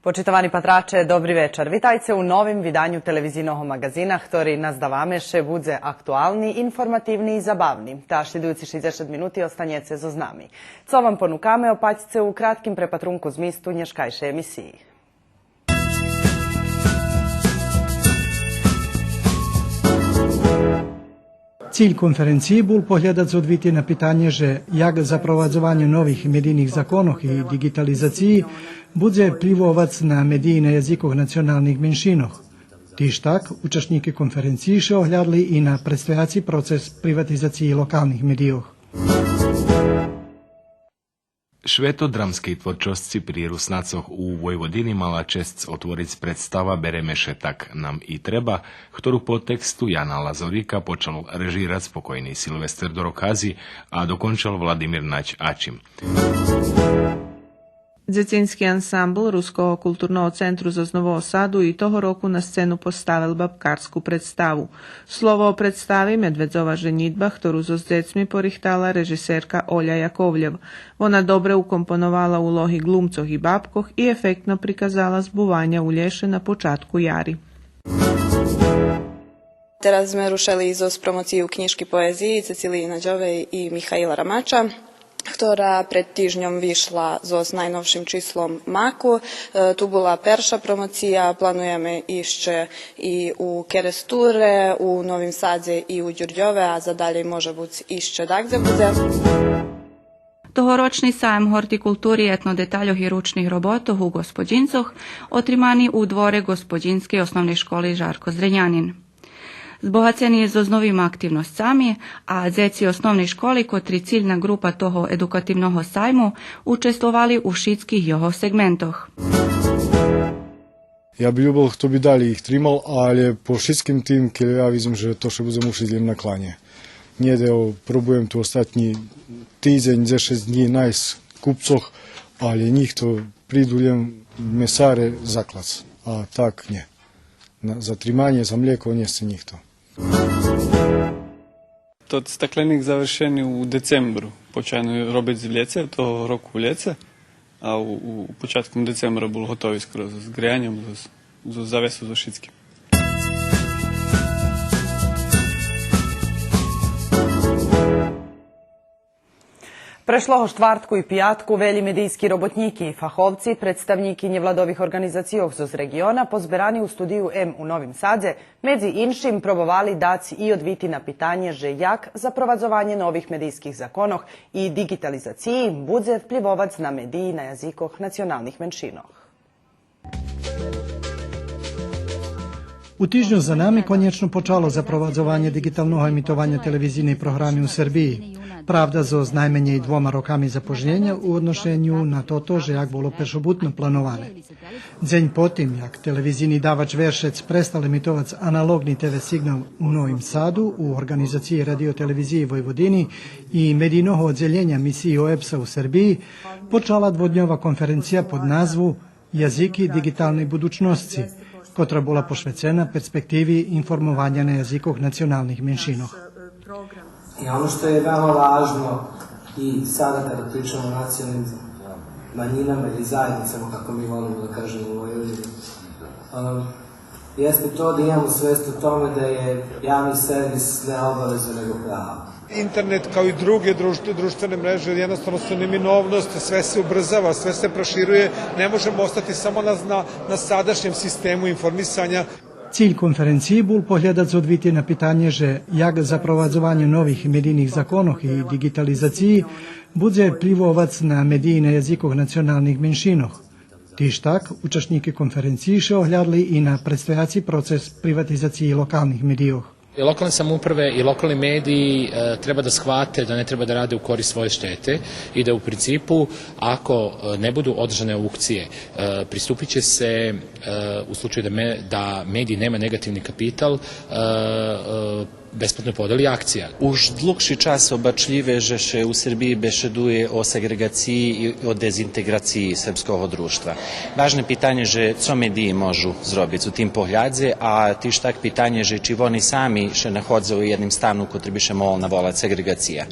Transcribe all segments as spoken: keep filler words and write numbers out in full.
Почитовани патраче, добри вечар. Витайце у новим виданю телевизийного маґазина, хтори, наздаваме ше, будзе актуални, информативни и забавни. Та шлїдуюци шейдзешат минути останєце зоз нами. Цо вам понукаме, опатьце у кратким препатрунку змисту нєшкайшей емисиї. Циль конференциї бул поглядац одвити на питанє же як запровадзованє нових медийних законох и диґитализациї будзе впливовац на медиї на язикох националних меншинох. Тиж так, учашнїки конференциї ше оглядли и на предстояци процес приватизациї локалних медийох. Швето драмскей творчосци при Руснацох у Войводини мала чесц отвориц представа Береме ше так нам и треба, хтору по тексту Яна Лазорика почал режирац покойни Силвестер Дорокази, а докончал Владимир Нач Ачим. Дзецински ансамбл Руского културного центру зоз Нового Саду и того року на сцену поставел бабкарску представу. Слово о представи Медведзова женїдба, хтору зоз дзецми порихтала режисерка Оля Яковлєв. Вона добре укомпоновала улоги ґлумцох и бабкох и ефектно приказала збуваня у лєше на початку яри. Тераз зме рушели и зоз промоцию кнїжки поезиї Цецилиї Надьовей и Михаила Рамача, хтора пред тижньом вишла зоз найновшим числом Маку. Е, ту була перша промоция, плануєме ище и у Керестуре, у Новим Садзе и у Дюрдьове, а задалєй може буц ище дагдзе будзе. Тогорочни саям гортикултури, етнодетальох и ручних роботох у Ґосподїнцох отримани у дворе Ґосподїнскей основней школи Жарко Зренянин. Збогацени зоз новима активносцами, а дзеци основней школи, котри цильна ґрупа того едукативного сайму, учествовали у шицких його сегментох. Я би любел хто би далєй их тримал, але по шицким тим, кельо я видзим же то ше будзем мушиц лєм накланєц. Нє де, о, пробуєм ту остатнї тидзень, дзешец днї найсц купцох, але нїхто, приду лєм месаре заклац, а так нє. На, за триманє, за млєко нє сце нїхто. Тот стакленик завершени у децембру. Почали робиц в лєце, того року в лєце, а у, у початком децембра бул готови скоро з греяньом, з, з завесу, зоз шицким. Прешлого штвартку и пиятку велї медийски роботнїки и фаховци, представнїки нєвладових орґанизацийох зоз реґиона, позберани у студию М у Новим Садзе, медзи иншим пробовали дац и одвити на питанє же як запровадзованє нових медийских законох и диґитализациї будзе впливовац на медиї на язикох националних меншинох. У тижню за нами конєчно почало запровадзованє диґиталного емитованя телевизийней програми у Сербиї. Правда, зоз найменєй двома роками запожнєня у одношеню на тото же як було першобутно плановане. Дзень потим як телевизийни давач Вершец престал емитовац аналоґни Т В сиґнал у Новим Саду у орґанизациї Радио-телевизиї Войводини и медийного оддзелєня Мисиї ОЕБС-а у Сербиї, почала дводньова конференция под назву Язики диґиталней будучносци, котра була пошвецена перспективи информованя на язикох националних меншинох. I ono što je veoma važno i sada kada pričamo o nacionalnim manjinama ili zajednicama, kako mi volimo da kažemo u Vojvodini, um, jeste to da imamo svest o tome da je javni servis ne obaveza nego pravo. Internet, kao i druge društ-, društvene mreže, jednostavno su neminovnost, sve se ubrzava, sve se proširuje, ne možemo ostati samo na, na, na sadašnjem sistemu informisanja. Циль конференциї бул поглядац одвити на питанє же як запровадзованє нових медийних законох и диґитализациї будзе впливовац на медиї на язикох националних меншинох. Тиж так, учашнїки конференциї ше оглядли и на предстояци процес приватизациї локалних медийох. Lokalne samouprave i lokalni mediji, e, treba da shvate da ne treba da rade u korist svoje štete i da u principu, ako, e, ne budu održane aukcije, e, pristupit će se, e, u slučaju da me-, da medij nema negativni kapital, e, e, besplatnoj podeli akcija. Уж длугши час обачлїве же ше у Сербиї бешедує о сегрегациї и о дезинтеґрациї сербского дружтва. Важне питанє же цо медиї можу зробиц у тим поглядзе, а тиж так питанє же чи вони сами ше находза у єдним стану котри би ше могол наволац сегрегация.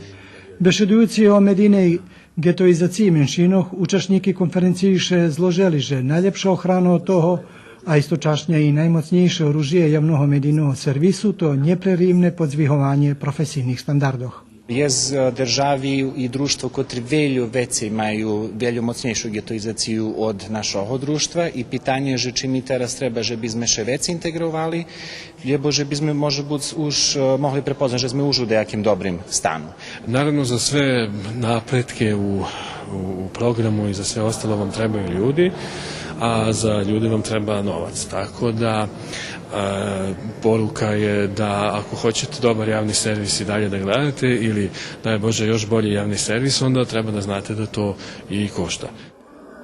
Бешедуюци о медийней Ґетоїзациї меншинох учашнїки конференциї ше зложели же найлєпша охрана од того, а источашнє и наймоцнєйше оружиє явного медийного сервису, то нєпреривне подзвигованє професийних стандардох. Єст, е, держави и дружтво котри вельо вецей маю, вельо моцнєйшу ґетоїзацию од нашого дружтва и питанє же чи ми тераз треба же би зме ше вецей интеґровали, лєбо же би зме, може буц, уж, е, могли препознац же зме уж у даяким добрим стану. Наравно, за све напредке у, у, у програму и за све остало вам требаю люди, а за люде вам треба новац. Тако да, е, порука је да ако хоћете добар јавни сервис и даље да гледате или, дај Боже, још бољи јавни сервис, онда треба да знате да то и кошта.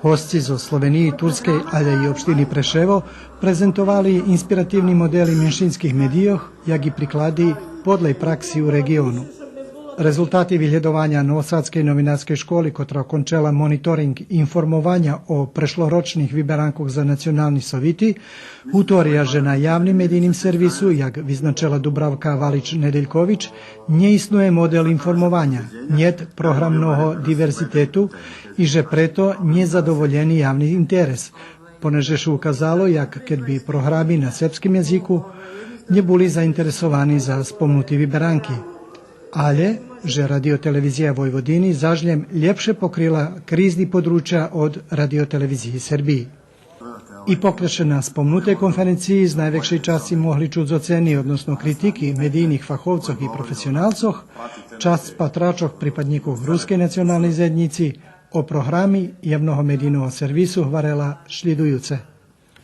Госци зоз Словениї, Турскей, алє и општини Прешево презентовали инспиративни модели меншинских медийох, як и приклади подлей пракси у реґиону. Резултати виглєдованя Новосадскей новинарскей школи, котра окончела мониторинґ информованя о прешлорочних виберанкох за национални совити, гуторя же на явним медийним сервису, як визначела Дубравка Валич-Неделькович, нє иснує модел информованя, нєт програмного диверзитету и же прето нє задоволєни явни интерес, понеже ше указало як кед би програми на сербским язику нє були заинтересовани за спомнути виберанки. Алє же Радио-телевизия Войводини зажлєм лєпше покрила кризни подручя од Радио-телевизиї Сербиї. И покля ше на спомнутей конференциї з найвекшей часци могли чуц оцени, односно критики медийних фаховцох и професионалцох, часц патрачох, припаднїкох рускей националней заєднїци, о програми явного медийного сервису гварела шлїдуюце.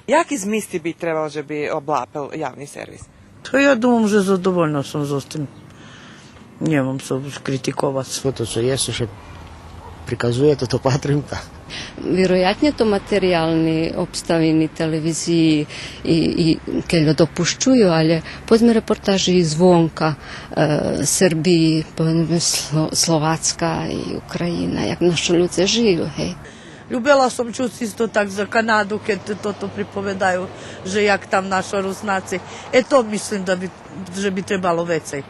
Яки змисти би требал же би облапел явни сервис? Та я думам же задовольна сом зоз тим. Нємам цо критиковац. Тото цо єст, цо ше приказує, тото патрим, та. Вироятнє то материялни обставини телевизиї и, и кельо допущую, алє поведзме репортажи и звонка, е, Сербиї, поведзме Сло-, Словацка и Україна, як нашо людзе жию, гей. Любела сом чуц исто так за Канаду, кед тото приповедаю, же як там нашо Руснаци. Е, то мислим да би, же би требало вецей.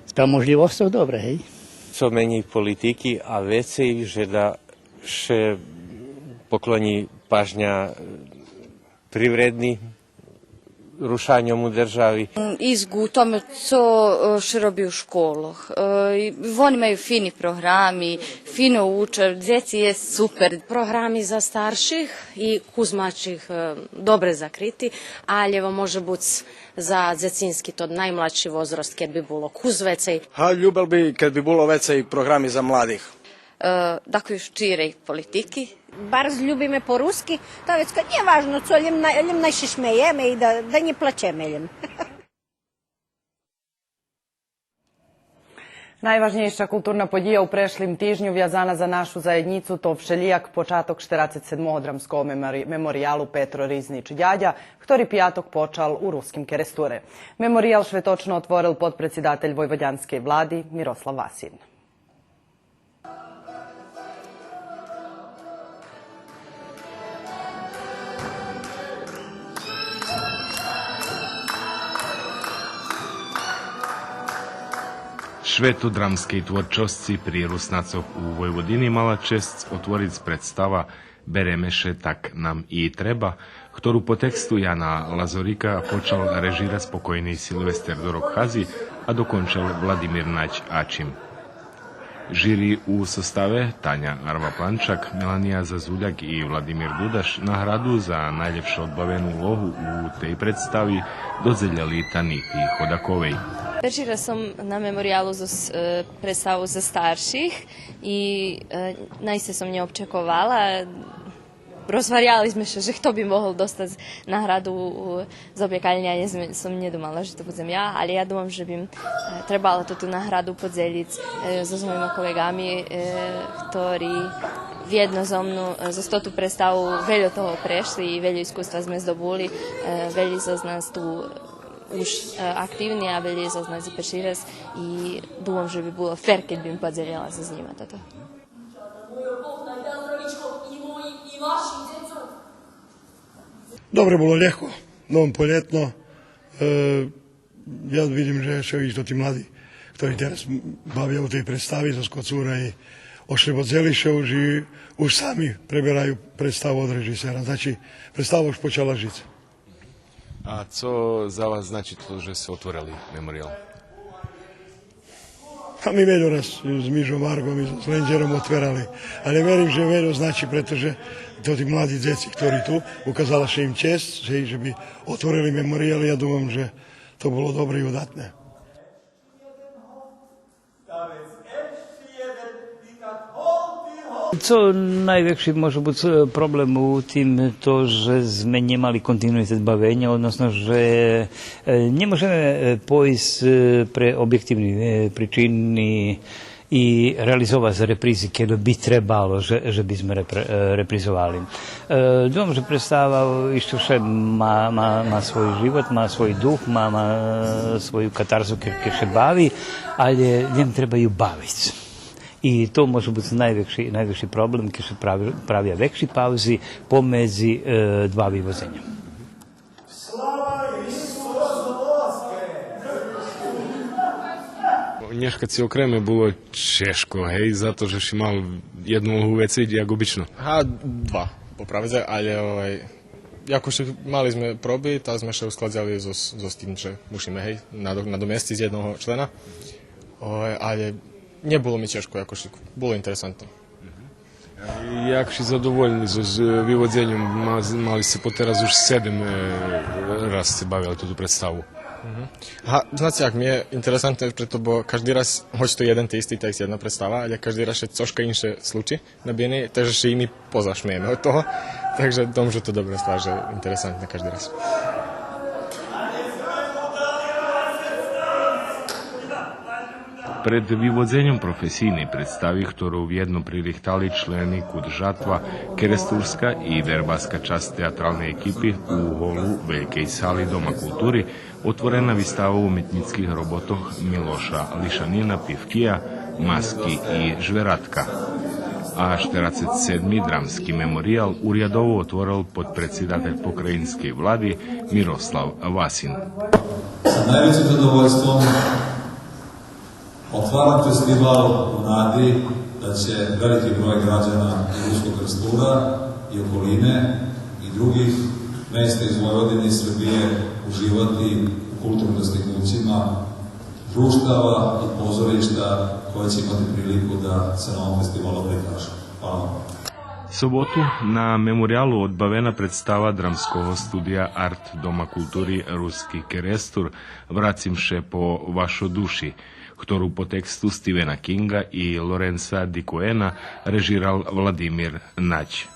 Спрам можлївосцох добре, гей. Цо менєй политики, а вецей же да ше поклонї пажня, е, привредни рушаньом у держави. Изк у томе цо, е, ше роби у школох. Е, и вони маю фини програми, фино уча, дзеци єст супер. Програми за старших и кус малших, е, добре закрити, алє може буц за дзецински, то наймладши возраст, кед би було кус вецей. Га, любел би кед би було вецей програми за младих. Е, дакой ширей политики. Барз любиме по руски, та вецка нє важно цо, лєм най-, лєм най ше шмеєме и да, да нє плачеме лєм. Найважнєйша културна подїя у прешлим тижню вязана за нашу заєднїцу то вшелїяк початок штерацец седмого драмского мемори-, мемориялу Петро Ризнич Дядя, хтори пияток почал у Руским Керестуре. Мемориял шветочно отворел подпредсидатель войводянскей влади Мирослав Васин. Швету драмскей творчосци при Руснацох у Войводини мала чесц отвориц представа Береме ше, так нам и треба, хтору по тексту Яна Лазорика почал режирац покойни Силвестер Дорокгази, а докончел Владимир Надь Ачим. Жири у составе Таня Арва-Планчак, Мелания Зазуляк и Владимир Дудаш награду за найлєпше одбавену улогу у тей представи додзелєли Тани Ходаковей. Перши раз сом на мемориялу зоз, е, представу за старших и, е, наисце сом нє обчековала. Розгваряли зме ше же хто би могол достац награду у, з обякальнї, а нє зме, сом нє думала же то будзем я, алє я думам же бим, е, требала тоту награду подзелїц, е, зоз моїма колеґами, е, хтори вєдно зо мну, е, зоз тоту представу вельо того прешли и вельо искуства зме здобули, е, велї зоз нас ту уж, е, активни, а велї зоз нас и перши раз и думам же би було фер кед бим подзелєла зоз нїма тото. Добре було, лєгко, новополєтно. Е, я видим же ше и тоти млади, хтори тераз бавя у тей представи зоз Коцура и Ошлободзели ше уж и уж сами пребераю представу од режисера. Значи, представа уж почала жиц. А цо за вас значи то же сце отворели мемориял? А ми вельо раз з Мижом Варґом и з Ленґером отверали. Але верим же вельо значи, прето же тоти млади дзеци хтори ту, указала ше им чесц, же, же би отворели мемориял, я думам же то було добре и удатне. Цо найвекши може буц, е, проблем у тим то же зме нємали континуитет бавеня, односно же, е, нє можеме, е, пойсц, е, пре обєктивни, е, причини и реализовац репризи кед би требало же, же би зме репре-, е, репризовали. Е, думам же представа ище вше ма, ма, ма свой живот, ма свой дух, ма, ма свою катарзу кед, кед ше бави, але лєм треба ю бавиц. И то може буц найвекши, найвекши проблем кед ше прави, правя векши паузи помедзи, е, два виводзеня. Нєшка ци окреме було чежко, гей, зато же ши мал єдну улогу вецей як обично. Га, два, по правде, але, овай, якош мали зме проби, та зме ше ускладзали зоз, зоз тим же мушиме, гей, надо-, надомесциц єдного члена. Овай, але нє було ми чежко, якош було интересантно. Як ши задовольни зоз, зоз виводзеньом? Ма-, мали сце потераз уж седем, е, раз сце бавели тоту представу. Мгм. Га, знаце як, ми є интересантне прето, бо кажди раз, гоч то єден та исти текст, єдна представа, але кажди раз ше цошка инше случи на бини, так же ше и ми позашмеєме од того. Так же думам же то добра ствар, же интересантне кажди раз. Пред виводзеньом професийней представи, хтору вєдно пририхтали члени КУД Жатва, керестурска и вербаска часц театралней екипи, у голу велькей сали Дома култури отворена вистава уметнїцких роботох Милоша Лишанина Пивкия „Маски и жвератка”. А штерацец седми Драмски мемориял урядово отворел подпредсидатель Покраїнскей влади Мирослав Васин. Sa najvećim zadovoljstvom otvaram festival u nadi da će veliki broj građana Ruskog Krstura i okoline i drugih mesta iz Vojvodine i Srbije uživati u kulturnim dostignućima društava i pozorišta koja će imati priliku da se na ovom festivalu prikažu. Hvala vam. Соботу на Мемориялу одбавена представа Драмского студия Арт Дома култури „Руски Керестур” „Врацим ше по вашо души”, хтору по тексту Стивена Кинґа и Лоренса Ди Коена режирал Владимир Надь.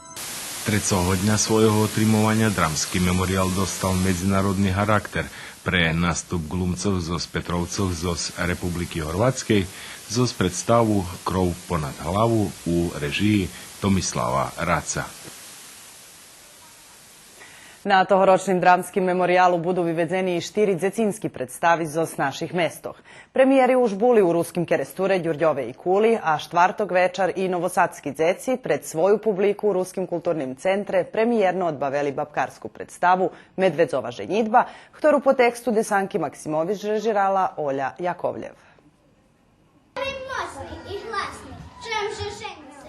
Трецого дня свойого отримованя Драмски мемориял достал медзинародни гарактер пре наступ ґлумцох зоз Петровцох зоз Републики Горватскей зоз представу „Кров понад главу” у режиї Томислава Раца. На тогорочним Драмским мемориялу буду виведзени и штири дзецински представи зоз наших местох. Премиєри уж були у Руским Керестуре, Дюрдьове и Кули, а штварток вечар и новосадски дзеци пред свою публику у Руским културним центре премиєрно одбавели бабкарску представу „Медведзова женїдба”, хтору по тексту Десанки Максимович режирала Оля Яковлєв.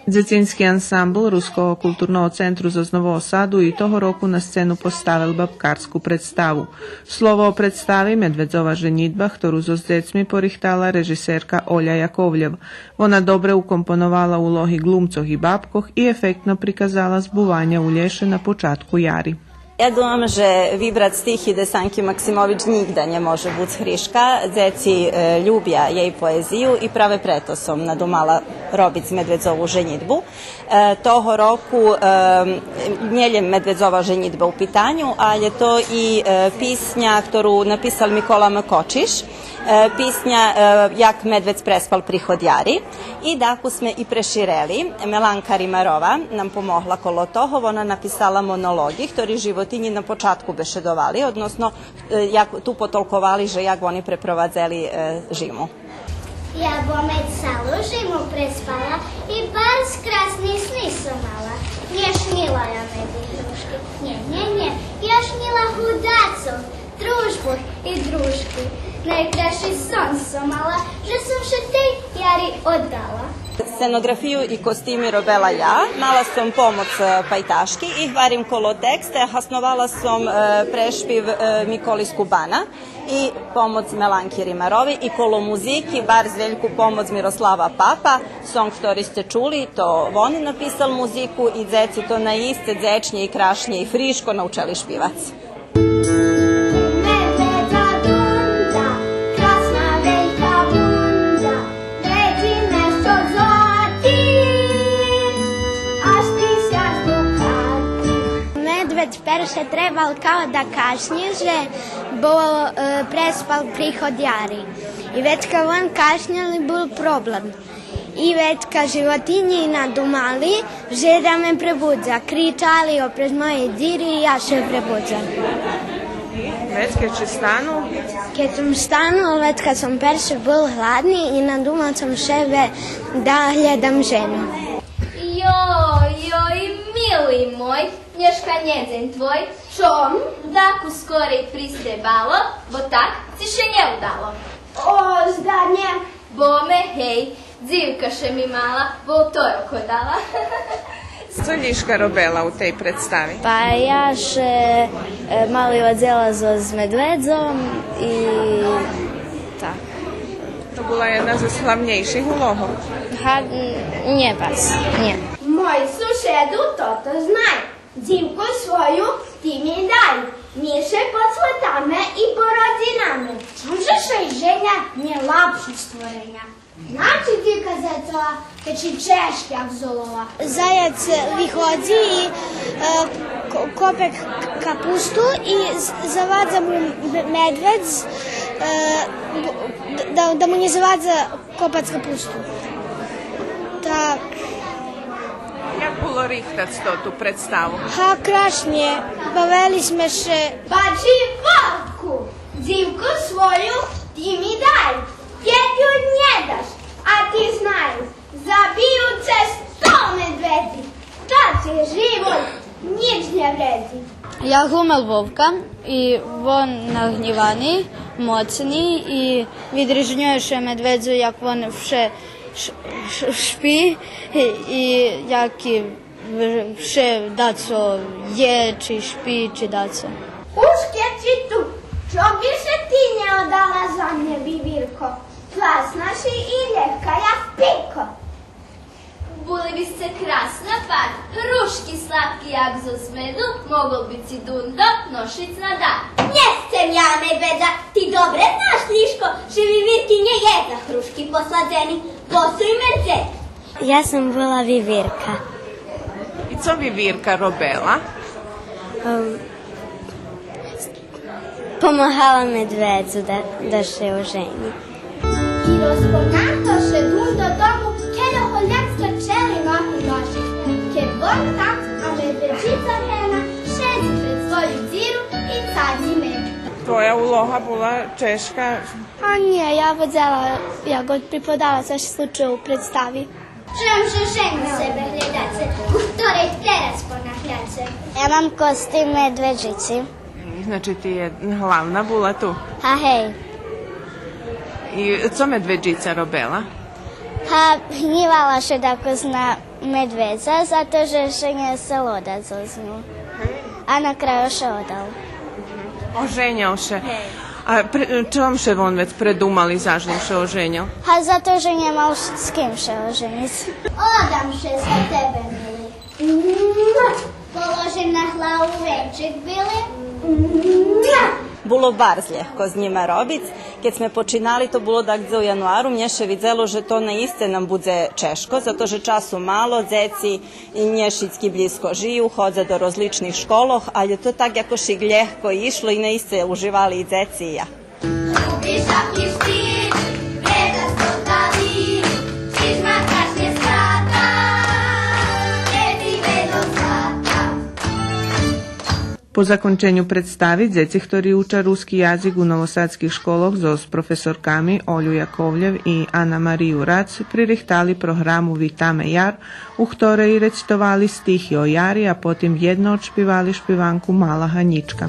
Дзецински ансамбл Руского културного центру зоз Нового Саду и того року на сцену поставел бабкарску представу. Слово о представи „Медведзова женїдба”, хтору зоз дзецми порихтала режисерка Оля Яковлєв. Вона добре укомпоновала улоги ґлумцох и бабкох и ефектно приказала збуваня у лєше на початку яри. Я думам же вибрац стихи Десанки Максимович нїґда нє може буц гришка. Дзеци, е, любя єй поезию и праве прето сом надумала робиц „Медведзову женїдбу”. Е, того року, е, нє лєм „Медведзова женїдба” у питаню, але то и, е, писня хтору написал Микола М. Кочиш, е, писня, е, „Як медведз преспал приход яри”. И дакус зме и преширели. Меланка Римарова нам помогла коло того, вона написала монолоґи, хтори животинї на початку бешедовали, односно, е, як ту потолковали же як вони препровадзели, е, жиму. Я бо медз салу жиму преспала и барз красни сни сом мала. Нє шмила я мед игрушки, нє, нє, нє, я шмила гудацох, дружбох и дружки. Найкрасши сон сом мала, же сом ше тей яри оддала. Сценоґрафию и костими робела я. Мала сом помоц, е, пайташки и гварим коло тексте. Гасновала сом, е, прешпив, е, Миколи Скубана и помоц Меланки Римарови и коло музики барз вельку помоц Мирослава Папа. Сонґ хтори сце чули, то вон написал музику и дзеци то наисце дзечнє и крашнє и фришко научели шпивац. Медведза дунда, красна велька бунда, медведзиме што злати, аж ти ся здухати. Медведз перше требал као да кашнє, же бо, е, преспал приход яри. И вецка вон кашнєл, бул проблем. И вецка животинї надумали же да ме пребудза, кричали опрез моєй дзири и я ше пребудза. Вецка кед ши станул? Кед сом станул, вецка сом перше бул гладни и надумал сом шебе да глєдам жену. Йой, йой, мили мой, нєшка нє дзень твой. Чом? Дакус скорей присц требало, бо так ци ше нє удало. О, зда нє. Бо ме, гей, дзивка ше ми мала, вовторок одала. Цо Лїшка робела у тей представи? Па я ше, е, мали вадзела зоз медведзом и так. То була єдна зоз главнєйших улогох. Га, н-, нє баш, нє. Мой сушеду, тото знай. Дзивку свою ти ми дай. Ми ше посватаме и породзинаме. Чом же ше женя нє лапши створеня? Значи, дзивка заяцова, кед ши чежки як золова. Заяц виходзи и, е, ко-, копе к-, капусту и з-, завадза му м-, медведз, е, б-, д-, да, да му нє завадза копац капусту. Та... Як було рихтац тоту представу? Га, крашнє, бавели зме ше. Баджи, вовку, дзивку свою ти ми дай. Кед ю нє даш, а ти знай, забию це сто медведзи, та ти живой нїч нє вредзи. Я глумел вовка и вон нагнївани, моцни и видрижнює ше медведзу як вон вше ш-, ш-, шпи и, и як и в-, вше дацо є, чи шпи, чи дацо. Уж кед ши ту, чом би ше ти нє одала за мнє, вивирко? Красна ши и лєгка як пирко. Були би сце красна пар, грушки сладки як зоз меду, могол би ци дундо ношиц на дар. Нє сцем я медведза, ти добре знаш, Лїшко, же вивирки нє єдза, грушки посладзени, бо су и мерзени. Я сом була вивирка. И цо вивирка робела? Ем, помагала медведзу да, да ше ожени. И розпомнато ше дундо тому, кельо голєб стрчели ноги ношиц. Кед вон там, а медведжица гена шедзи пред свою дзиру и цадзи мед. Твоя улога була чежка? А нє, я вадзела як припадала, цо ше случело у представи. Чом же женю себе глєдаце, у хторей тераз понагляце? Я мам костим медведжици. Значи, ти єдна главна була ту? Га, гей. И цо медведжица робела? Га, гнївала ше дакус на медведза, зато же ше нє сцело дац зоз ню. А на краю ше одал. Оженял ше. Гей. А пре-, чом ше вон вец предумал и заш нїм ше оженял? Га, зато же нє мал з ким ше ожениц. Одам ше за тебе, мили. Положим на главу венчик били. Було барз лєгко з нїма робиц. Кед зме починали, то було дагдзе у януару, мнє ше видзело же то наисце нам будзе чежко, зато же часу мало, дзеци нє шицки блїзко жию, ходза до розличних школох, алє то так якошик лєгко ишло и наисце уживали и дзеци и я. По законченю представи, дзеци хтори уча руски язик у новосадских школох зоз професорками Олю Яковлєв и Ана Марию Рац пририхтали програму Витаме яр, у хторей рецитовали стихи о яри, а потим єдно одшпивали шпиванку Мала Ганїчка.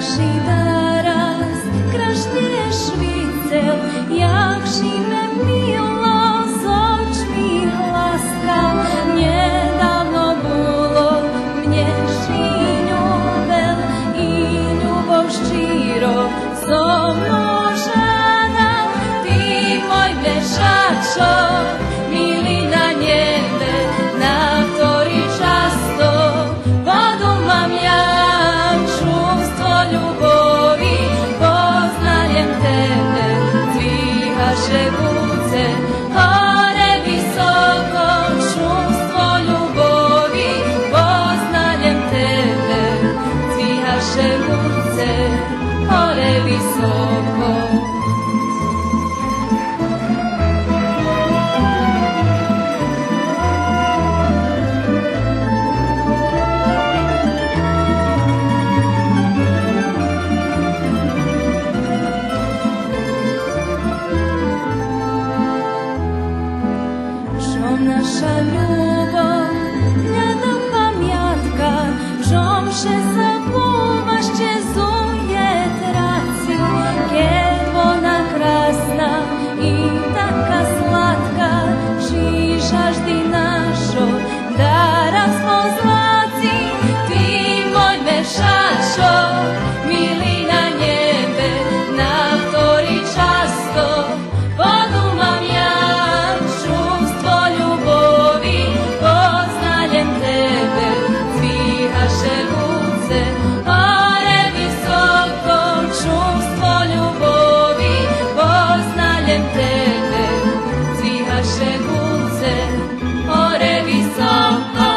Ши дараз крашнє швицел, як ши ме мило з очми гласкал. Нєдавно було мнє ши любел и любов щиро зо мнов жадал. Ти мой мешачо, мили на нєбе, на хтори часто подумам я, чувство любови, позналєм тебе, цвигаше вуце, горе високо, чувство любови, позналєм тебе, цвигаше вуце, горе високо. Жом наша любов, лєдна памятка, жом ше забува ще зує траци, кед вона красна и така сладка, ши жажди нашо дараз позлаци. Ти мой мешачо, мили на нєбе, на хтори часто подумам я, чувство любови, позналєм тебе, цвигаше вуце, горе високо, чувство любови, позналєм тебе, цвигаше вуце, горе високо.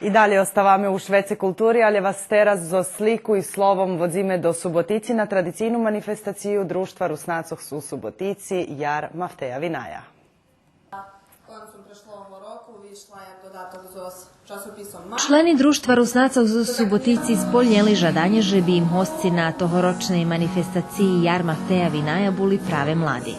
И далєй оставаме у швеце култури, алє вас тераз зоз слику и словом водзиме до Суботици на традицийну манифестацию Дружтва Руснацох у Суботици Яр Мафтея Виная. Концом прешлого року вишла як додаток зоз часописом Мак. Члени Дружтва Руснацох зоз Суботици сполнєли жаданє же би им госци на тогорочней манифестациї Яр Мафтея Виная були праве млади.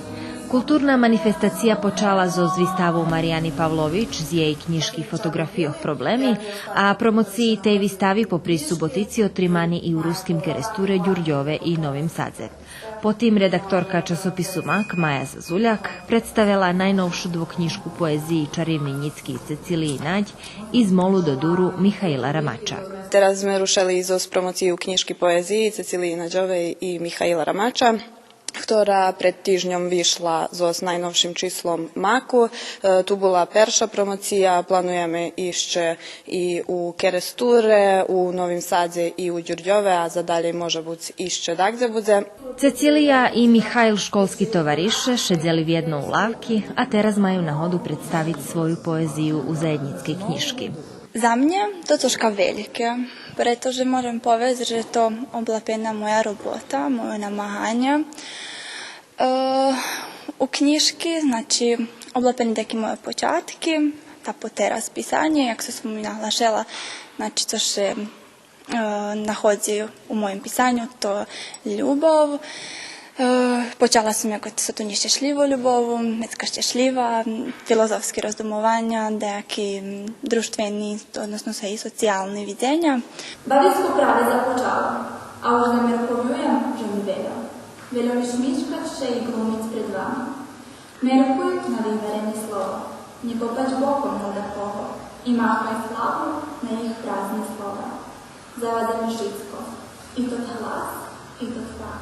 Културна манифестация почала зоз виставу Марияни Павлович з єй кнїжки фотоґрафийох Проблеми, а промоциї тей вистави попри Суботици отримани и у Руским Керестуре, Дюрдьове и Новим Садзе. Потим редакторка часопису Мак Мая Зазуляк представела найновшу двокнїжку поезиї Чаривни нїцки Цецилиї Надь и Змолу до дуру Михаила Рамача. Тераз зме рушели и зоз промоцию кнїжки поезиї Цецилиї Надьовей и Михаила Рамача, хтора пред тижньом вишла зоз найновшим числом Маку. Е, ту була перша промоция, плануєме ище и у Керестуре, у Новим Садзе и у Дюрдьове, а за далєй може буц ище дагдзе будзе. Цецилия и Михаил, школски товарише, шедзели вєдно у лавки, а тераз маю нагоду представиц свою поезию у заєднїцкей кнїжки. За мнє то цошка вельке, прето же можем повесц же то облапена моя робота, мойо намаганє. Е, у кнїжки, значи, облапени таки мойо початки, та потераз писанє, як сом и наглашела, значи, цо ше, е, находзи у моїм писаню, то любов. Е, почала сом як сату нєщешлїву любов, мецка щешлїва, филозофски роздумованя, даяки, м, дружтвени, односно са и социялни видзеня. Бависко праве започало, а уж замерковюєм же ми вельо. Вельо ми шмишкац ше и глумиц пред вами. Меркуй на виверени слова, нє копац боком на дакого и махай славу на їх празни слова. За вас ми шицко, и тот глас, и тот фах,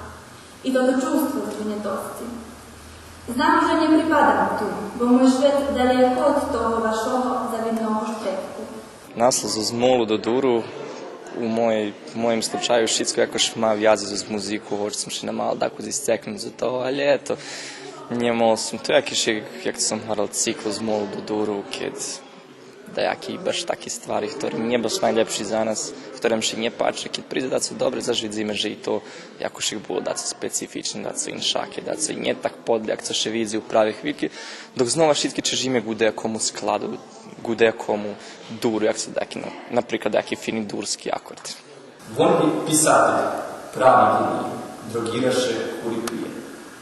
и тото чувство звунєтосци. Знам же нє припадам ту, бо мой швет далєко од того вашого завидного штредку. Наслов зоз Змолу до дуру, у моєй, у моїм случаю шицко якош ма вязи зоз музику, гоч сом ше намагал дакус зисцекнуц од того, алє ето, нє могол сом. То якиш, як сом гварел, цикл Змолу до дуру, кед даяки баш таки ствари, хтори нє баш найлєпши за нас, хтори нам ше нє паче, кед придзе дацо добре, заш видзиме же и то якош було дацо специфичне, дацо иншаке, дацо нє так подлє як цо ше видзи у прави хвильки, док знова шицки чежиме ґу даякому складу, ґу даякому дуру, як цо даяки, на, наприклад, даяки фини дурски акорд. Вон писатель, правни геней, дрогираше кури пиє.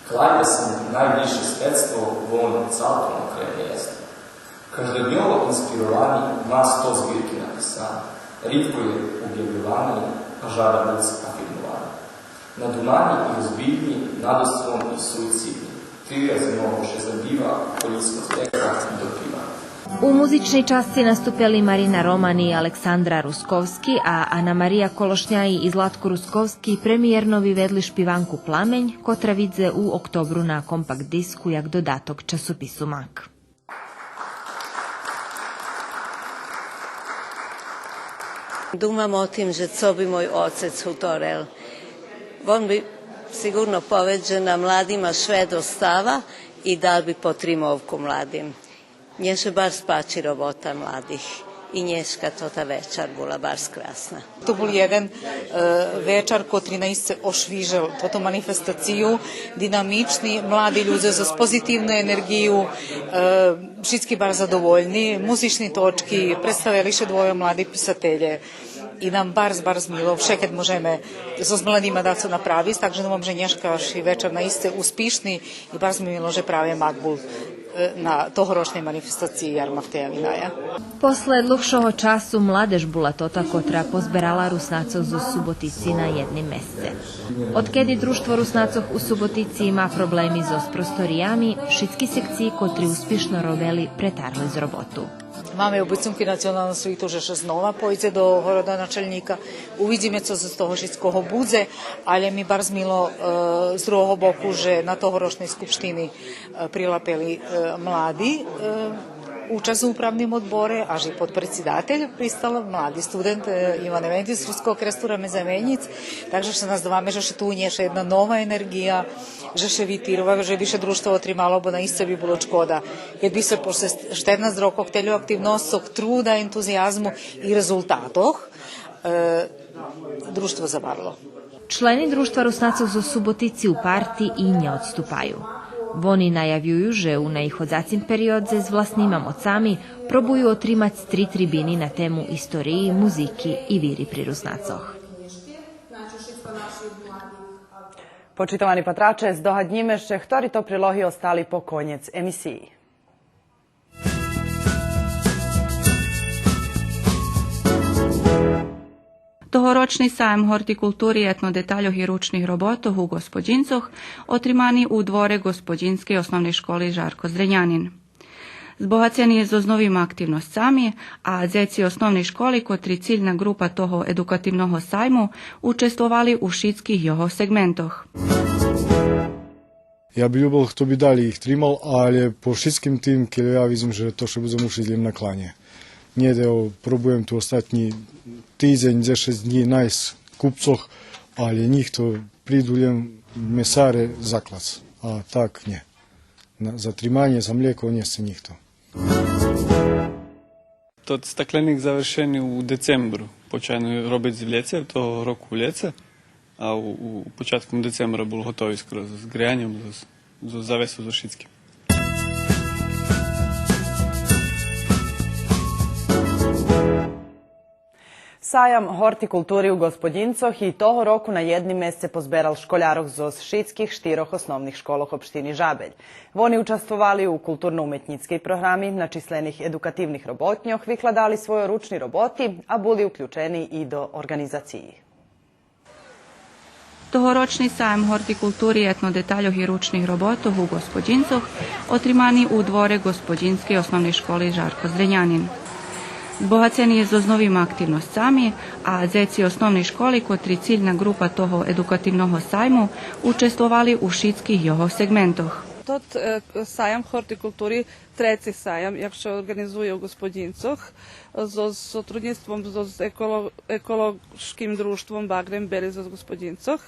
Клайда сом найвисше средство, вон цалком окремне єст. Каждодньово инспировани, ма сто збирки написани. Ридко є обявйовани, а жада буц афирмовани. На думани і озбильни, на досвон і суицидни. Три рази мого ше забива, колїско з лєка допива. У музичней часци наступели Марина Романи и Александра Русковски, а Ана Мария Колошняї и Златко Русковски премиєрно виведли шпиванку Пламень, котра видзе у октобру на компакт диску як додаток часопису Мак. Думам о тим же цо би мой оцец гуторел. Вон би сиґурно поведзе же на младима шве достава и дал би потримовку младим. Мнє ше барз пачи робота младих. И нєшка тота вечар була барз красна. То бул єден, е, вечар котри наисце ошвижел тоту манифестацию, динамични, млади людзе з позитивну енерґию, е, шицки барз задовольни, музични точки, представели ше двойо млади писателє. И нам барз, барз мило, вше кед можеме зоз младима дацо направиц, так же думам же нєшкаши вечар наисце успишни и барз ми мило же праве Мак бул, е, на тогорочней манифестациї Ярмак Тея Виная. После длугшого часу младеж була тота котра позберала Руснацох зоз Суботици на єдним месце. Одкеди Дружтво Руснацох у Суботици ма проблеми зоз просториями, шицки секциї котри успишно робели претарли з роботу. Маме обицунки Националного совиту же ше знова пойдзе до городоначалнїка. Увидзиме цо з того шицкого будзе, алє ми барз мило, е, з другого боку же на тогорочней скупштини, е, прилапели, е, млади, е, учасц у управним одборе, аж и подпредсидатель пристал, млади студент, е, Иван Евендис з Руского Керестура ме заменїц, так же ше наздаваме же ше ту унєше єдна нова енерґия, же ше витирва, же би ше Дружтво отримало, бо наисце би було шкода кед би ше после штернац рокох тельо активносцох, труда, ентузиязму и резултатох, е, Дружтво забарло. Члени Дружтва Руснацох зоз Суботици упарти и нє одступаю. Вони наявюю же у наиходзацим периодзе з власнима моцами пробую отримац три трибини на тему историї, музики и вири при Руснацох. Почитовани патраче, здогаднїме ше хтори то прилоги остали по конєц емисиї. Тогорочни саям гортикултури, етнодетальох и ручних роботох у Ґосподїнцох отримани у дворе Ґосподїнскей основней школи Жарко Зренянин. Збогацени є зоз новима активносцами, а дзеци основней школи, котри цильна ґрупа того едукативного сайму, учествовали у шицких його сегментох. Я би любел хто би далєй их тримал, алє по шицким тим, кельо я видзим же то ше будзем мушиц лєм накланєц. Нє, ево, пробуєм ту остатнї тидзень, дзешец днї найсц купцох, алє нїхто, приду лєм месаре заклац. А так нє. На, за триманє, за млєко нє сце нїхто. Тот стакленик завершени у децембру. Почали робиц в лєце, того року в лєце, а у, у початком децембра бул готови скоро з греяньом, з, з, з завесу, зоз шицким. Саям гортикултури у Ґосподїнцох и того року на єдним месце позберал школярох зоз шицких штирох основних школох општини Жабель. Вони участвовали у културно-уметнїцкей програми, начислених едукативних роботньох, викладали свойо ручни роботи, а були уключени и до орґанизациї. Тогорочни саям гортикултури, етнодетальох и ручних роботох у Ґосподїнцох отримани у дворе Ґосподїнскей основней школи Жарко Зренянин. Збогацени є зоз новима активносцами, а дзеци основней школи, котри цильна ґрупа того едукативного сайму, учествовали у шицких його сегментох. Тот, е, саям гортикултури треци саям, як ше орґанизує у Ґосподїнцох, зоз сотруднїцтвом зоз еколо-, еколошким дружтвом Багрем Бели зоз Ґосподїнцох.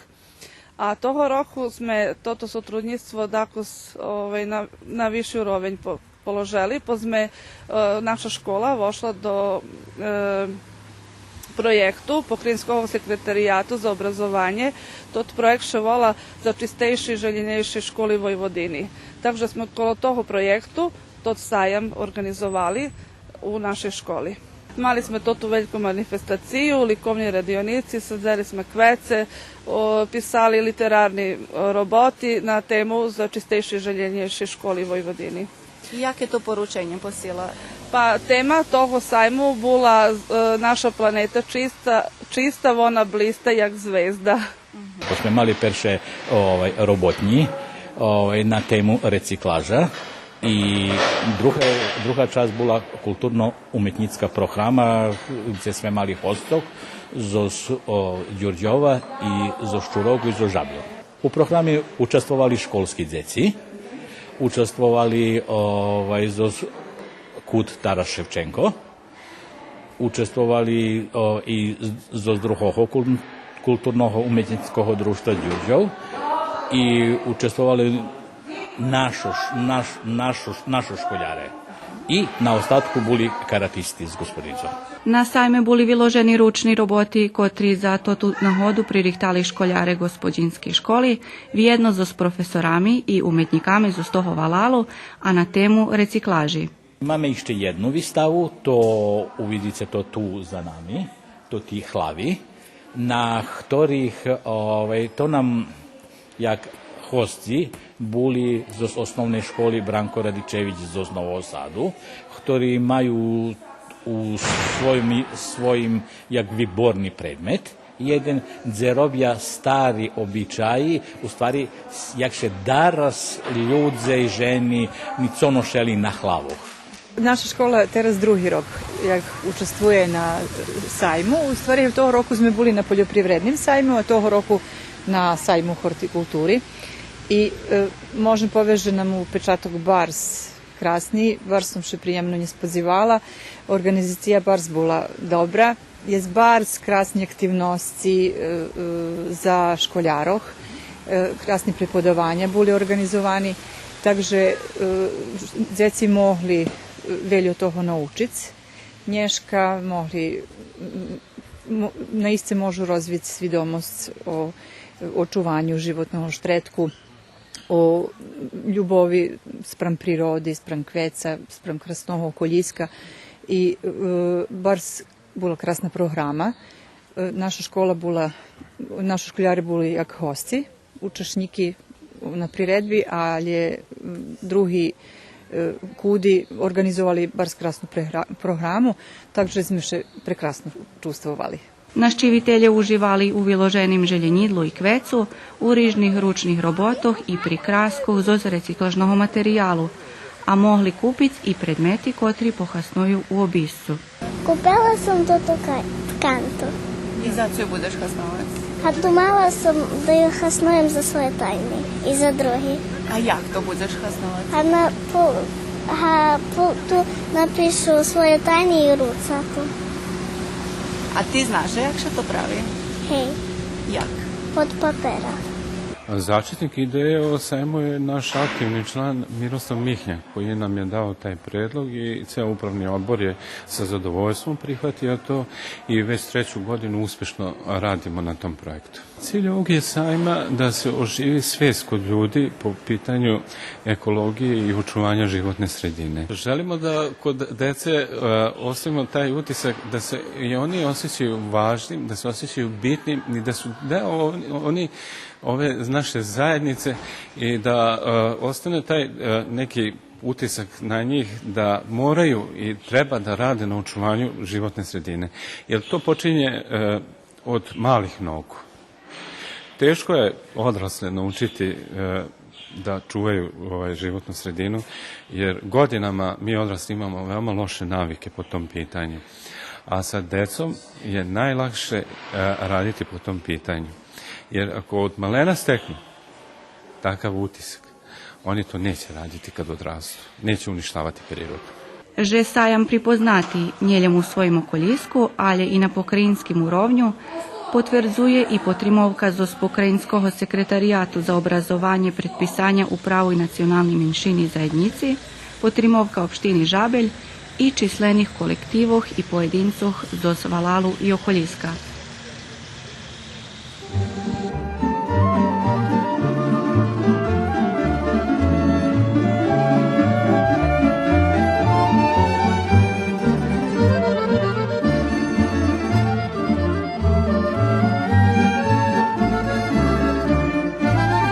А того року зме тото сотруднїцтво дакус, овай, на, на висшу уровень по-, положели, по зме, е, наша школа вошла до, е, проєкту Покраїнского секретарияту за образованє. Тот проєкт ше вола За чистейши, желєнєйши школи Войводини. Так же зме коло того проєкту тот саям орґанизовали у нашей школи. Мали зме тоту вельку манифестацию, ликовни радионїци, садзели зме квеце, о, писали литерарни, о, роботи на тему За чистейши, желєнєйши школи Войводини. Яке то порученє посила? Па тема того сайму була, е, наша планета чиста, чиста, вона блиста як звезда. Бо сме мали перше, овай, роботнї, овай, на тему рециклажа. И друге, друга часц була културно-уметнїцка програма, дзе сме мали госцох зоз, о, Дюрдьова и зоз Чуроґу и зоз Жаблю. У програми участвовали школски дзеци, участвовали, овай, зоз КУД Тарас Шевченко, участвовали, о, и з-, зоз другого кул-, културного уметнїцкого дружтва Дюрдьов и участвовали нашо ш-, наш-, нашо ш-, нашо школяре. И на остатку були каратисти з Ґосподинцох. На сайме були виложени ручни роботи, котри за тоту нагоду пририхтали школяре Ґосподинскей школи, вєдно зоз професорами и уметнїками зоз того валалу, а на тему рециклажи. Маме ище єдну виставу, то увидзице то ту за нами, то ти глави, на хторих, овай, то нам як госци були зоз Основней школи Бранко Радичевич зоз Нового Саду, хтори маю у своїм, своїм як виборни предмет, єден дзе робя стари обичаї, у ствари, с-, як ше дараз людзе и жени ницо ношели на главох. Наша школа тераз други рок як участвує на, е, сайму. У ствари, того року зме були на польопривредним сайму, а того року на сайму гортикултури. И, е, можем повесц же нам упечаток барз красни, барз сом ше приємно нє сподзивала. Орґанизация барз була добра. Єст барз красни активносци, е, е, за школярох, е, красни преподаваня були орґанизовани, так же, е, дзеци могли, е, вельо того научиц. Нєшка могли, м, м, наисце можу розвиц свидомосц о, о очуваню животного штредку, о любови спрам природи, спрам квеца, спрам красного околїска. И, е, барз була красна програма. Е, наша школа була, нашо школяре були як госци, учашнїки на приредби, але, м, други, е, куди орґанизовали барз красну прегра-, програму, так же зме ше прекрасно чувствовали. Нащивителє уживали у виложеним желєнїдлу и квецу, у рижних ручних роботох и прикраскох зоз рециклажного материялу, а могли купиц и предмети котри похасную у обисцу. Купела сом тоту ка-, тканту. И за цо будзеш хасновац? А думала сом да ю хаснуєм за свойо тайни и за други. А як то будзеш хасновац? А на пу-, га, пу-, ту напишу свойо тайни и руцату. А ти знаш як ше то прави? Гей. Як? Од папера. Зачетнїк идеї о сайму є наш активни члан Мирослав Михня, коєй нам є дал тай предлог и цел управни одбор є са задовольством прихватио то и вец трецу годину успешно радимо на том проєкту. Циль овог є сайма да се оживи свест код люди по питаню екологиї и очуваня животне средине. Желимо да код деце, е, оставимо тай утисак да се и они осећају важним, да се осећају битним и да су део о-, они ове наше заједнице и да, е, остане тај, е, неки утисак на њих да морају и треба да раде на очувању животне средине. Јер то почиње, е, од малих ногу. Тешко је одрасле научити, е, да чувају, овај, животну средину, јер годинама ми одрасли имамо веома лоше навике по том питању. А са децом је најлакше, е, радити по том питању. Јер ако од малена стекну такав утисак, они то неће радити кад одрасту, неће уништавати природу. Же саям припознати нє лєм у своїм околїску, алє и на покраїнским уровню, потвердзує и потримовка зоз Покраїнского секретарияту за образованє, предписаня, управу и национални меншини и заєднїци, потримовка општини Жабель и числених колективох и поєдинцох зоз валалу и околїска.